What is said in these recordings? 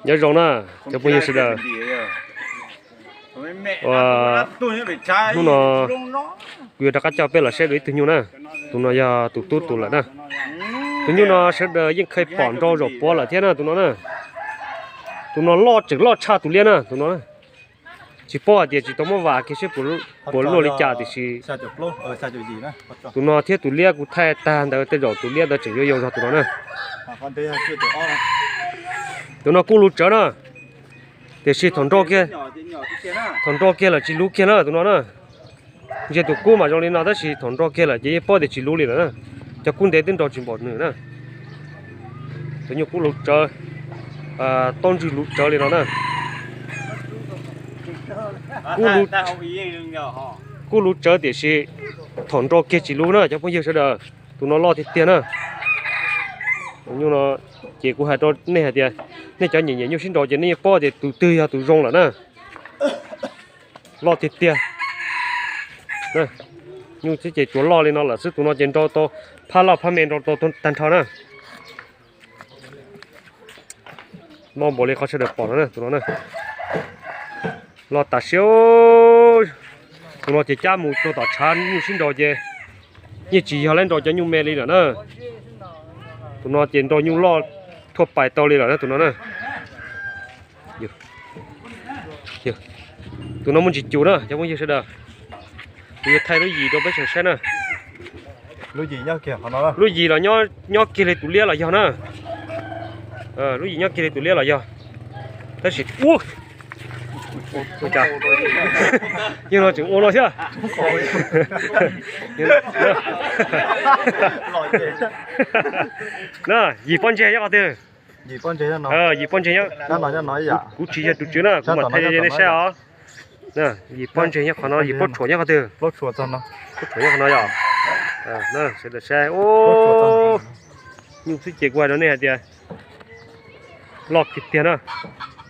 Nyob zoo na, cov phooj ywg sawv daws. Hnub no kuv yuav rov qab coj peb los saib dua ib tug nyuj na. Tus no yog tus tub tus lawm na. Tus nyuj no sawv daws yeej kheev pom nrau zaum puav lawm thiab na tus no na. Tus no loj tseem loj tshaj tus liab na tus no na. Tsis paub hais tias tsis tau muab vam kiag seb puas luaj li cas tiam sis tus no thiab tus liab kuv thaij tag ntawd tej zaum tus liab ntawd tseem yuav yau zog tus no na. Tus no kuj luv tsawv na, tiam sis thaum nrau kiag, thaum nrau kiag lawm tsis luv kiag na tus no na. Ntsia tus kub mas zoo li no tab sis thaum nrau kiag lawm ces yeej paub tias tsis luv li lawm na. Cov kub ntev twb nrau tsis npaum nws na. Tus nyuj kub luv tsawv, taub ntswg luv tsawv li no na. Kub luv tsawv tiam sis thaum nrau kiag tsis luv na cov phooj ywg sawv daws. Tus no loj tiag tiag na. Tus nyuj no ces kuv hais rau nej hais tias nej cov nyiam nyiam nyuj sib nraus ces nej yeej paub tias tus twg yog tus zoo lawm na. Loj tiag tiag. Nyuj xwb ces tsuas loj li no lawm xwb, tus no ces nrau tau phab loj phab me nrau tau tag nrho na. Loj npaum li qhov sawv daws pom no na tus no na. Loj tas siab. Tus no ces cab mus rau tom tshav nyuj sib nraus ces yeej tsis yog lawv nrau cov nyuj me li lawm na. Tus no ces nrau nyuj loj thuaj pais tau li lawm na tus no na. Tus no muaj ntsis cus na cov phooj ywg sawv daws. Kuv yuav thaij lub yim rau peb sawv saib na. Lub yim los nyob kiag li tus liab los yog na. Lub yim nyob kiag li tus liab los yog. Tab sis ua, yog no tseem ua no thiab. Na, yim pob ntseg nyob qhov twg? Yim pob ntseg nyob, kuv tsis yog tus tswv na, kuv mam thaij nej saib os. Yim pob ntseg nyob qhov no, yim plaub tshuam nyob qhov twg? Plaub tshuam nyob qhov no yom. Sawv daws saib, nyuj xwb ces kuv hais rau nej hais tias loj kiag tiag na,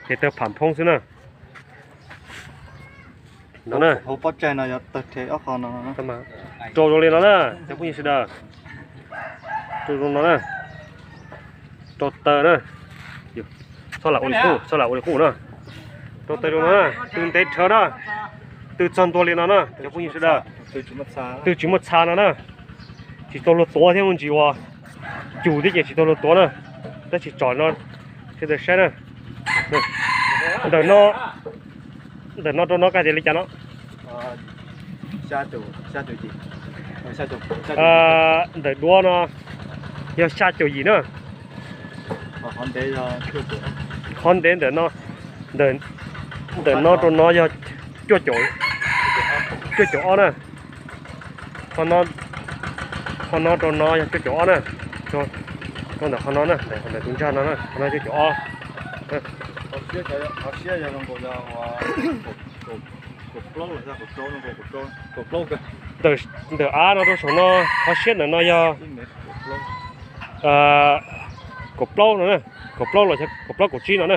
ces tawg pham phoob xwb na. No na, rau zoo li no na, cov phooj ywg sawv daws. Rau zoo no na, rau taw na. Txhob lam ua li qub, txhob lam ua li qub na. Rau taw zoo no na, tw ntev rhawv na, tw txog ntua li no na cov phooj ywg sawv daws. Tw tsis muaj txha no na. Tsis tau luag tuav thiab, muaj ntsis uas cus thiab ces tsis tau luag tuav na. Tab sis tsom no, sawv daws saib na. Ntawm no, ntawm no rau no koj tias li cas no? Ntawm duav no yog xya caum yim na. Qhov ntev ntawm no, ntawm no rau no yog cuaj caum, cuaj caum ob na. Qhov no rau no yog cuaj caum ob na. Rau ntawm qhov no na, ntawm tus ntsag no na, qhov no cuaj caum ob. Ntawm av no rau saum no, qhov siab ntawm no yog kaum plaub no na, kaum plaub los yog kaum plaub kaum tsib no na.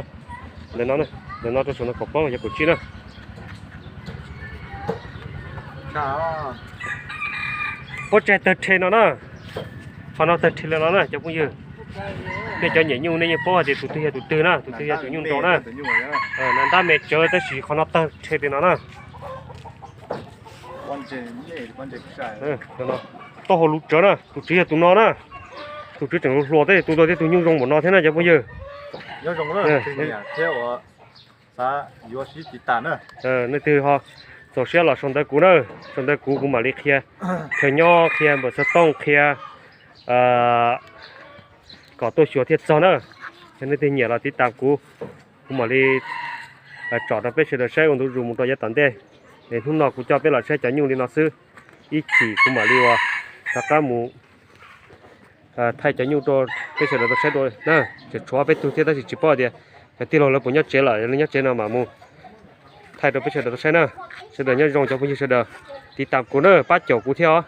Ntawm no, ntawm no rau saum no kaum plaub los yog kaum tsib na. Pob tsaig tawg rhe no na. Qhov no tawg rhe li no na cov phooj ywg. Nej cov nyiam nyuj nej yeej paub hais tias tus twg yog tus twg na, tus twg yog tus nyuj nrau na. Nas ntab me tsawv tab sis qhov no tawg rhe li no na. Taub hau luv tsawv na, tus tswv yog tus no na. Tus tswv tseem hluas thiab, tus ntawd thiab tus nyuj zoo npaum no thiab na cov phooj ywg. Nej twg ho txaus siab los sau ntawv kuv na, sau ntawv kuv, kuv mam li qhia chaw nyob, qhia npawb xov tooj, qhia kom tuaj xyuas thiaj txog na. Yog nej twg nyiam los tiv tam kuv, kuv mam li tsom rau peb sawv daws saib ua ntu zus mus rau yav tom ntej. Es hnub no kuv coj peb los saib cov nyuj li no xwb, ib chim kuv mam li ua rov qab mus thaij cov nyuj rau peb sawv daws tau saib dua na. Tseem tshuav peb tug thiab tab sis tsis paub tias cov tij laug lawv puas nyob tsev lawm, yog lawv nyob tsev no mam mus thaij rau peb sawv daws tau saib na. Sawv daws nyob zoo cov phooj ywg sawv daws, tiv tam kuv na, pab caum kuv thiab os.